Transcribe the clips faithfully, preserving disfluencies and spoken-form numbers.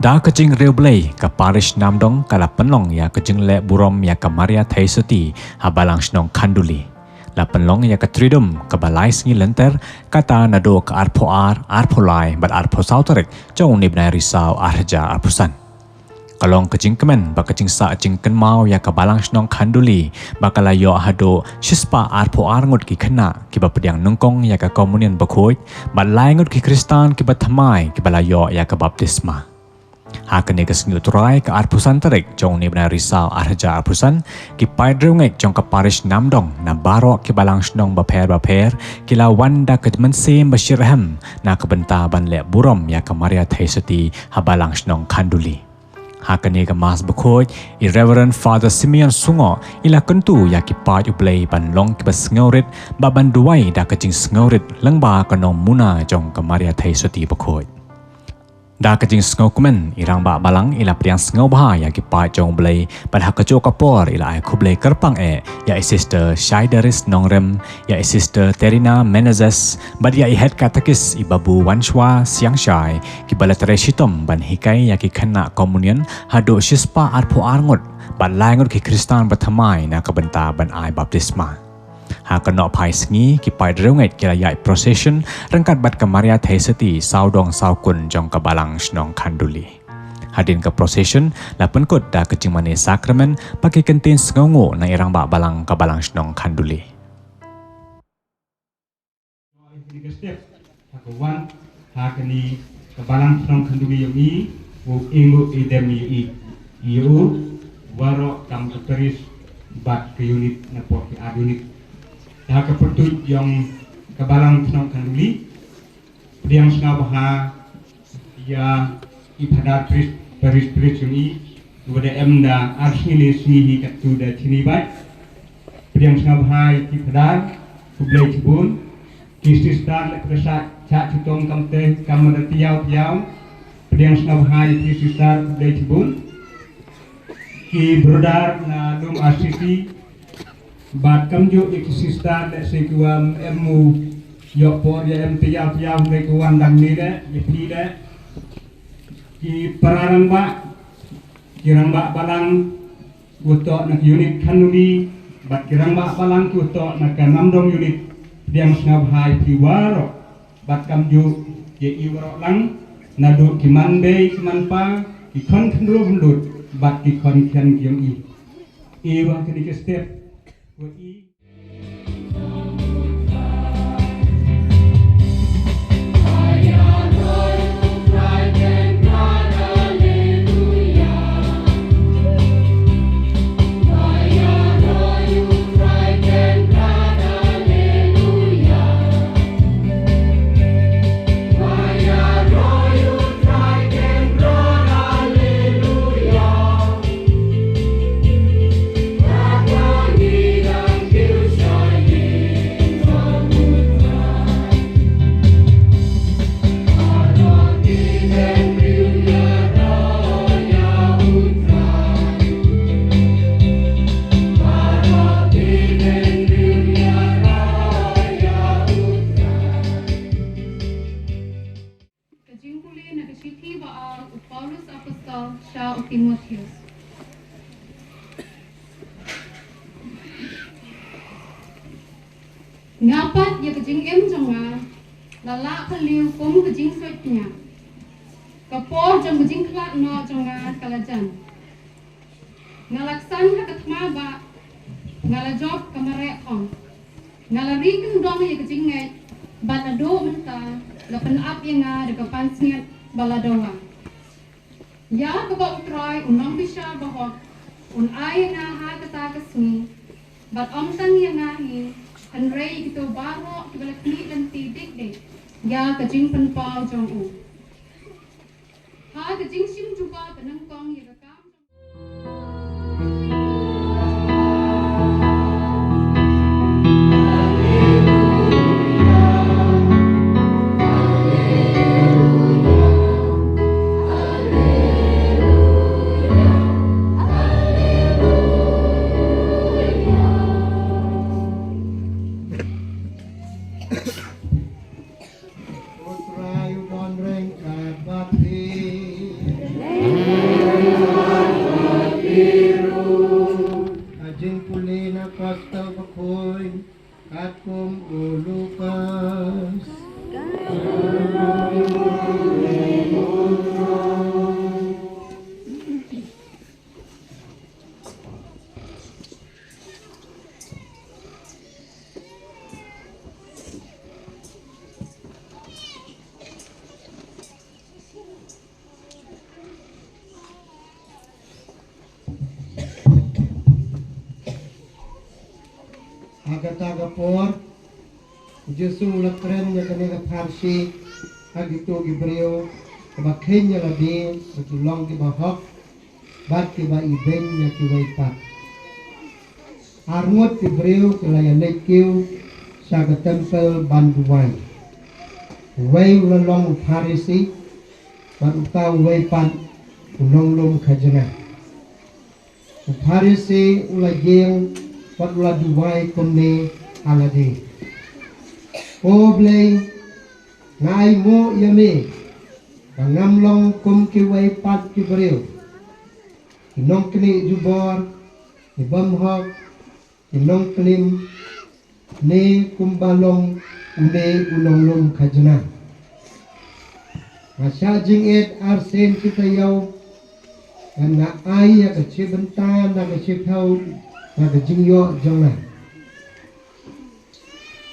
Da ka jingriewblei, ka parish Namdong ka la pynlong ïa ka jingleh burom ïa ka Maria Theisotti ha balang shnong Khanduli. La pynlong ïa ka Triduum kaba lai sngi lynter, kata naduh ka arphew ar, arphew lai bad arphew saw tarik jong une u bnai Risaw arhajar arphew san. Ka long ka jingkmen bad ka jingsah jingkynmaw ïa ka balang shnong Khanduli, ba ka la ïoh haduh shispah arphew ar ngut ki khynnah kiba pdiang nyngkong ïa ka Communion bakhuid, bad lai ngut ki Khristan kiba thymmai kiba la ïoh ïa ka baptisma. Ha kane ka sngi U Trai, ka arphew san tarik jong une u bnai Risaw arhajar arphew san, ki paid riewngeit jong ka parish Namdong na baroh ki balang shnong bapher bapher ki la wan da ka mynsiem ba shitrhem na ka bynta ban leh burom ïa ka Maria Theisotti ha balang shnong Khanduli. Ha kane ka Mass bakhuid, i Reverend Father Simeon Sungoh i la kyntu ïa ki paid U Blei ban long kiba sngewrit bad ban duwai da ka jingsngewrit lyngba ka nongmuna jong ka Maria Theisotti bakhuid. Da ka jingsngewkmen, i Rangbah Balang i la pdiang sngewbha ïa ki paid jong U Blei, bad ha kajuh ka por i la ai khublei kyrpang eh ïa i Sister Shaidaris Nongrim, ïa i Sister Terina Menezes, bad ïa i Head Catechist i Babu Wanshwa Siangshai, kiba la trei shitom ban hikai ïa ki khynnah Communion haduh shispah arphew ar ngut, bad lai ngut ki Khristan ba thymmai na ka bynta ban ai baptisma. Ha ka nohphai sngi, ki paid riewngeit ki la ïaid procession ryngkat bad ka Maria Theisotti sawdong sawkun jong ka balang shnong Khanduli. Hadien ka procession, la pynkut da ka jingmane sakramen bad ki kyntien sngewnguh na i Rangbah Balang ka balang shnong Khanduli. Ha ka wan, ha kane ka balang shnong Khanduli ïong i, u ïnguh idem ïa i, ïa u, waroh kam ka parish bad ka unit, na pdeng ki ar unit. Ha ka pyrtuit ïong ka balang shnong Khanduli, pdiang sngewbha ïa i Phadar parish, parish, parish ïong i, uba da em da ar sngi le sngi hi katto da shini bad. Pdiang sngewbha ïa ki Phadar, khublei shibun. Ki sister leh pyrshah, shah shitom kamte, kam da tïaw tïaw. Pdiang sngewbha ïa ki sister, khublei shibun. Ki brother na lum R C C, bad kamjuh ïa ki sister leh se ki wan em u ïoh por ïa em tïaw tïaw, hynrei ki wan dang ni leh, ïa phi leh. Ki para rangbah, ki Rangbah Balang, uto na ki unit Khanduli, bad ki Rangbah Balang uto na ka Namdong unit, pdiang sngewbha ïa phi waroh, bad kamjuh ïa i waroh lang, naduh ki man bei ki man pa, ki khon khynroo khynlut, bad ki khon khian ki ïong i. I wan kane ka step, wa i. Ka jingpule na ka shithi ba ar u Paulus Apostol sha u Timotheus. Nga pat ïa ka jingim jong nga la lah phylliew kum ka jingsuid pynïap. Ka por jong ka jingkhlad noh jong nga ka la jan. Nga la ksan ha ka thma bah, nga la jop ka mareh phong. Nga la ri kyndong ïa ka jingngeit, bad naduh mynta la pynap ïa nga da ka pansngiat ba la dawa. Ïa kaba U Trai u nongbishar bahok un ai ïa nga ha kata ka sngi, bad ym tang ïa nga hi, hynrei ïa kito baroh kiba la khmih lynti dik dik ïa ka jingpynpaw jong u. Ha ka jingshim jubab ba nyngkong ïa ka kam jong U Trai u don ryngkat bad phi. Gospel bakhuid katkum u Lukas. Ha kata ka por, u Jisu u la kren ïa kane ka pharshi ha kito ki briew kiba kheiñ ïa lade ba ki long kiba hok bad kiba ibeiñ ïa kiwei pat. Arngut ki briew ki la ïaleit kiew sha ka templ ban duwai. Uwei u la long u Pharisi bad uta uwei pat u nonglum khajna. U Pharisi u la ïeng bad u la duwai kumne ha lade: Ko Blei, nga ainguh ïa me ba ngam long kum kiwei pat ki briew, ki nongknieh jubor, ki bymhok, ki nongklim, ne kumba long une u nonglum khajna. Nga shah jingit arsien shi taïew, bad nga ai ïa ka shi bynta na ka shi phew na ka jingïoh jong nga.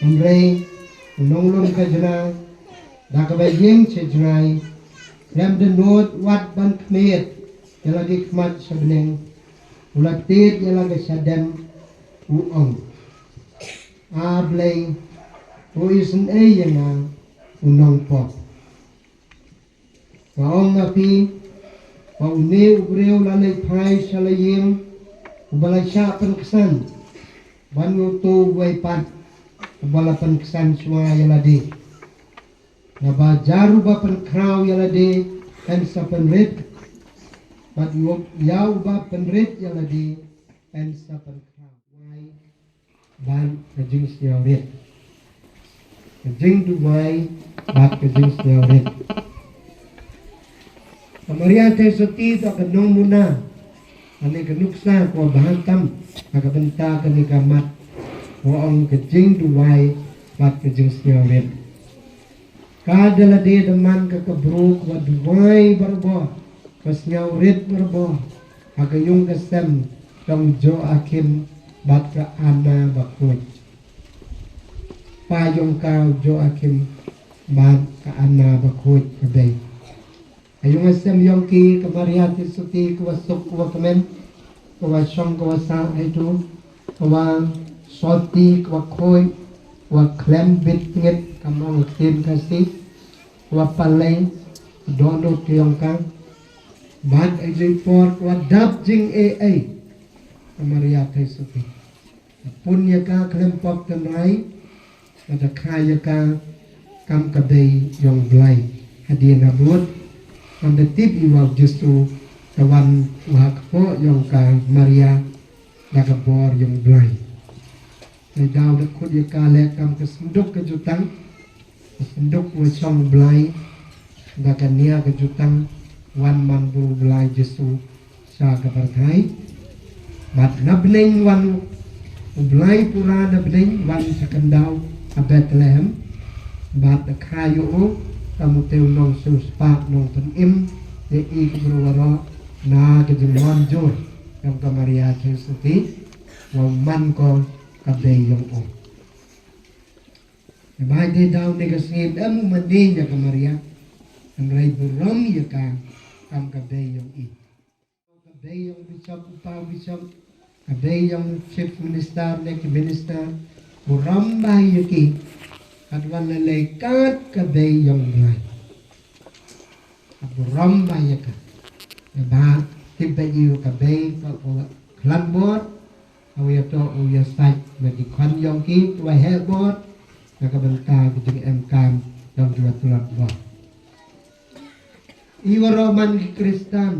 Hynrei u nonglum khajna, da kaba ïeng sha jngai, khlem da nud wat ban khmied ïa la ki khmat sha bneng, u la tied ïa la ka shadem, u ong: A Blei, to isynei ïa nga u nongpop. Nga ong ïa phi ba une u briew la leit phai sha la ïing uba la shah pynksan ban ïa uto uwei pat uba la pynksan shuwa ïa lade. Naba jar uba pynkhraw ïa lade yn sa pynrit, bad ïa uba pynrit ïa lade yn sa pynkhraw. Bad ka jingsngewrit. Ka jingduwai bad ka jingsngewrit. Ka Maria Theisotti toh ka nongmuna, kane ka nuksa kaba bha tam ha ka bynta kane ka mat, kaba ong ka jingduwai bad ka jingsngewrit. Ka da lade da man ka ka briew kaba duwai barabor, ka sngewrit barabor ha ka ïing ka sem jong u Joachim bad ka Anna bakhuid. Pa jong ka u Joachim bad ka Anna bakhuid ka bei. Ha ïing ka sem jong ki ka Maria Theisotti ka wa suk ka wa kmen, ka wa shong ka wa sah haduh, ka wa sotti, ka wa khuid, ka wa khlem bit ngit, ka mong ktien Khasi, ka wa palei, ka dohnud ka jong ka. Bad ha kine ki por ka wa dap jingaiei ka Maria Theisotti. Ka pun ïa ka khlem pop tynrai, bad ka kha ïa ka kam ka bei jong u Blei. Hadien habud, ynda tip ïa u Jisu, ka wan ha ka kpoh jong ka Maria da ka bor jong u Blei. Ngi daw da khot ïa ka leh kam ka synduk ka jutang, ka synduk wa shong u Blei, da ka nia ka jutang, wan man bun u Blei Jisu sha ka pyrthei. Bad na bneng wan u Blei pura na bneng wan sha khyndew ha Bethlehem. Bad da kha ïa u kam u tei u nongsiewspah nongpynim ïa i ki briew waroh na ka jingwan jur jong ka Maria Theisotti, wa man ko ka bei jong u. Te ba dei daw ne ka sngi em u mane ïa ka Maria, hynrei burom ïa ka kam ka bei jong i. Ka bei jong bishop, u pa bishop, ka bei jong chief minister ne ki minister, burom ba ïa ki, kat wan lei lei kat ka bei jong Blei. Ka burom ba ïa ka. Ïa ba tip ba ïa ka bei ka, ka khlad bor, ka u ïa to u ïa sait na ki khon jong ki, ka wa heh bor, na ka bynta ka jingem kam jong ki wa tlot bor. I waroh man ki Khristan,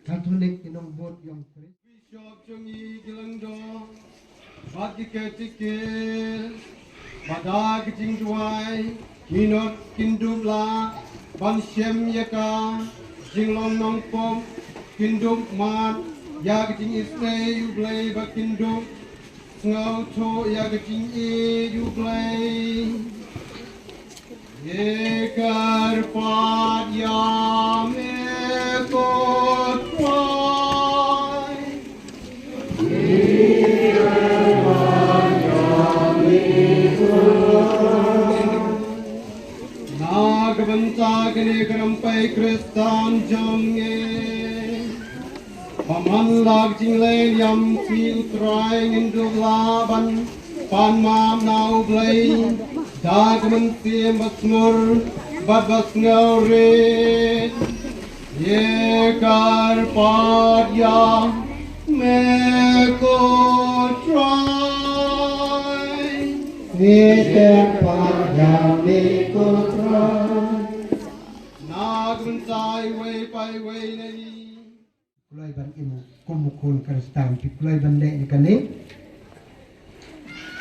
Katholik ki nongbud jong Khrist. Bishop jong ngi ki lyngdoh bad ki katikis, bad da ka jingduwai minot kin dup lah ban shem ïa ka jinglong nongpop, kin dup mad ïa ka jingisynei U Blei ba kin dup Sngewthuh ïa ka jingïeit U Blei. Ïa kyrpad ïa me ko Trai. Na ka bynta kane ka rympei Khristan jong ngi. Ba man la ka jingleh niam phi U Trai ngin duh lah ban pan map na U Blei da ka mynsiem ba sngur bad ba sngewrit. Ïa kyrpad ïa me ko Trai. Ïa kyrpad ïa me ko Trai. Na ka bynta iwei pa iwei na ngi. Kloi ban im kum u khun Khristan, phi kloi ban leh ïa kane.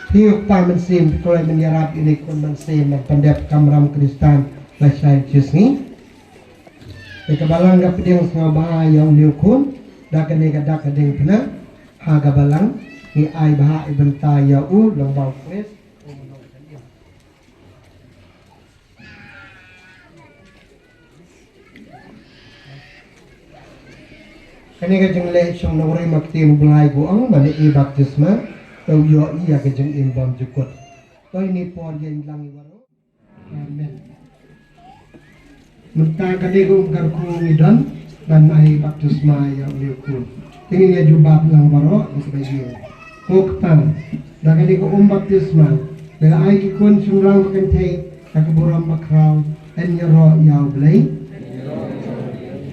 Phi u kpa mynsiem, phi kloi ban ïarap ïa une u khun mynsiem ban pyndep kamram Khristan lashai shi sngi. Te ka balang ka pdiang sngewbha ïa une u khun da kane ka dak ka diengphna ha ka balang, ngi ai bha i bynta ïa u lyngba U Khrist. Kane ka jingleh shong nongrim ha ktien U Blei ka ong, ba leh ïa i baptisma, to ïoh ïa ka jingim bymjukut. To ine i por ïa ïa lang ïa baroh. Amen. Mynta kane ka um kyrkhu ngi don ban ai baptisma ïa une u khun. Te ngin ïa jubab lang baroh ïa kaba ïeng. Ko Kpa, da kane ka um baptisma, me la ai ki khun shynrang ba kynthei da ka burom ba khraw, yn ïaroh ïa U Blei.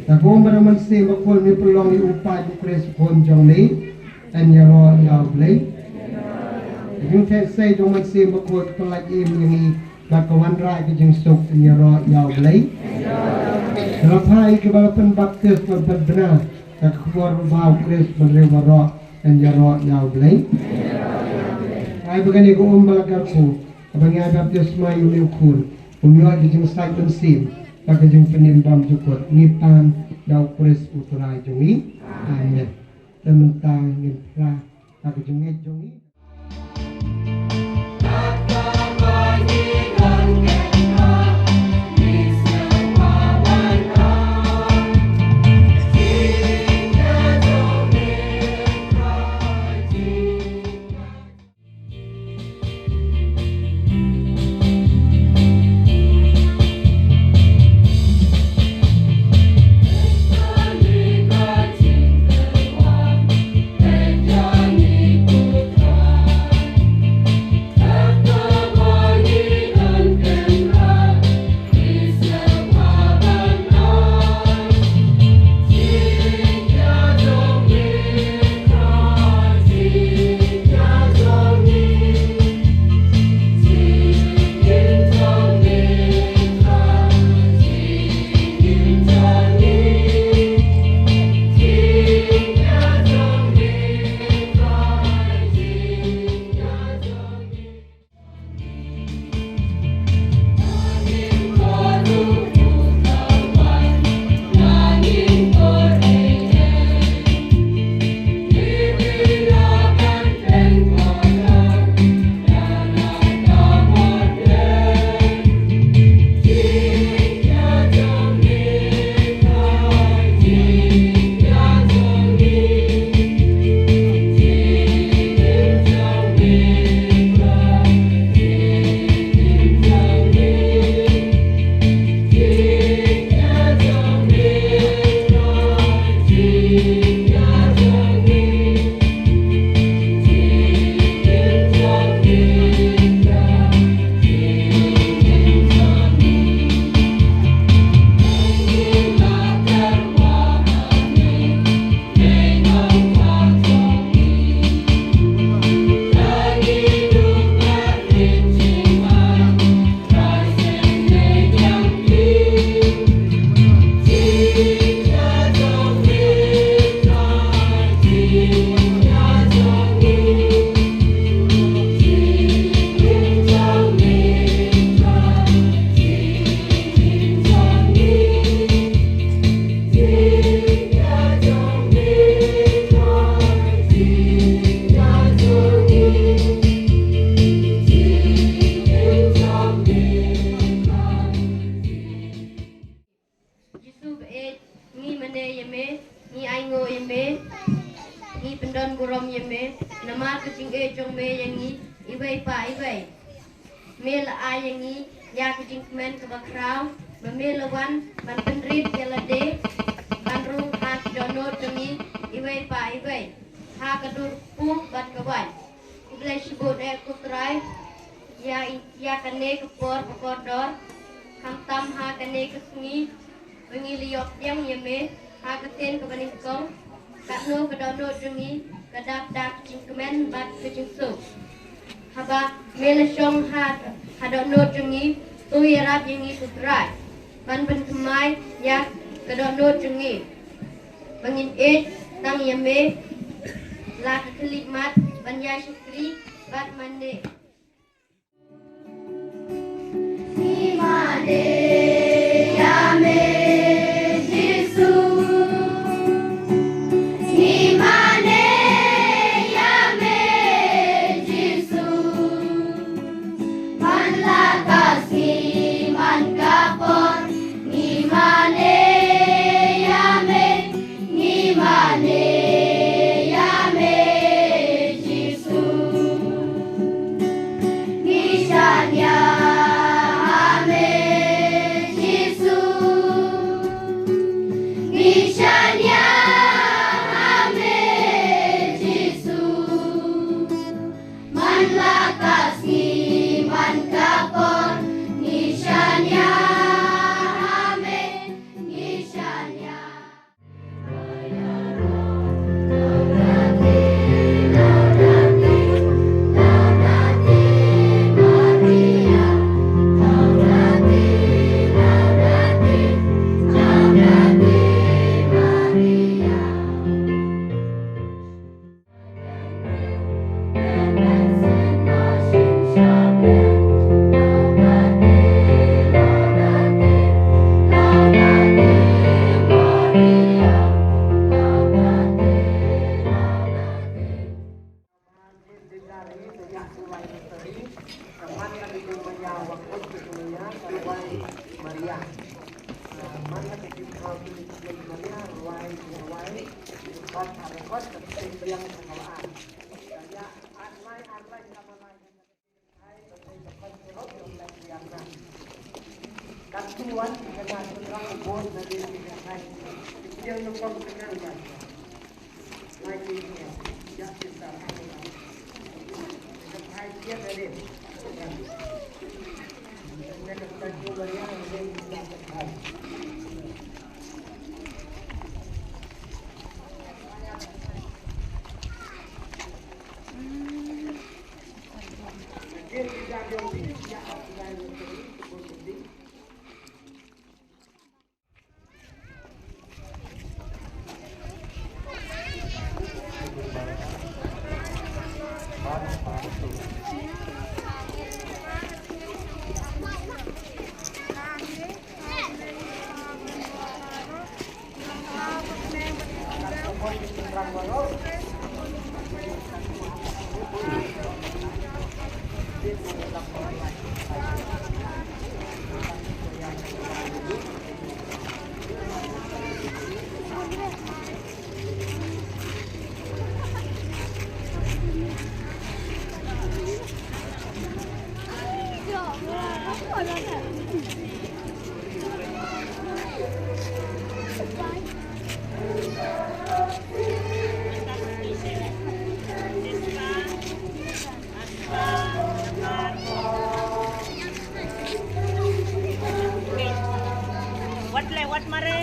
Da ka um ba da mynsiem bakhuid me pynlong ïa u paid U Khrist khun jong me, yn ïaroh ïa U Blei. Ka jingtheh sei jong mynsiem bakhuid ka pyllait im ïa ngi bad ka wanrah ka jingsuk, yn ïaroh ïa U Blei. Te la phah ïa kiba la pynbaptis bad pynbna da ka khubor babha U Khrist bad riew baroh, yn ïaroh ïa U Blei. Ai ba kane ka um ba la kyrkhu, kaba ngi ai baptisma ïa une u khun, un ïoh ïa ka jingsait mynsiem bad ka jingpynim bymjukut, ngi pan da U Khrist U Trai jong ngi. Amen. Te mynta ngin phla da ka jingngeit jong ngi. jingïeit jong me ïa ngi iwei pa iwei. Me la ai ïa ngi ïa ka jingkmen kaba khraw, ba me la wan ban pynrit ïa lade ban rung ha ki dohnud jong ngi iwei pa iwei ha ka dur kpu bad ka waiñ. Khublei shibun eh ko Trai ïa, ïa kane ka por ba kordor, khamtam ha kane ka sngi ba ngi la ïoh pdiang ïa me ha ka ktien kaba nyngkong. Katno ka dohnud jong ngi ka dap da ka jingkmen bad ka jingsuk. Haba me la shong ha, ha dohnud jong ngi, to ïarap ïa ngi ko Trai ban pynthymmai ïa ka dohnud jong ngi, ba ngin ïeit tang ïa me la ka khlieh mat ban ïaid shakri bad mane. Ngi mane ïa me Jisu. Ngi mane ïa me Jisu. Man la ka sngi man ka por, ngi mane ïa me, ngi mane ïa me Jisu. Ngi shaniah ha me Jisu. Ngi shaniah ha me Jisu. Man la ka sngi man ka por, ngi shaniah ha me, ngi shaniah. Wat le, wat mare,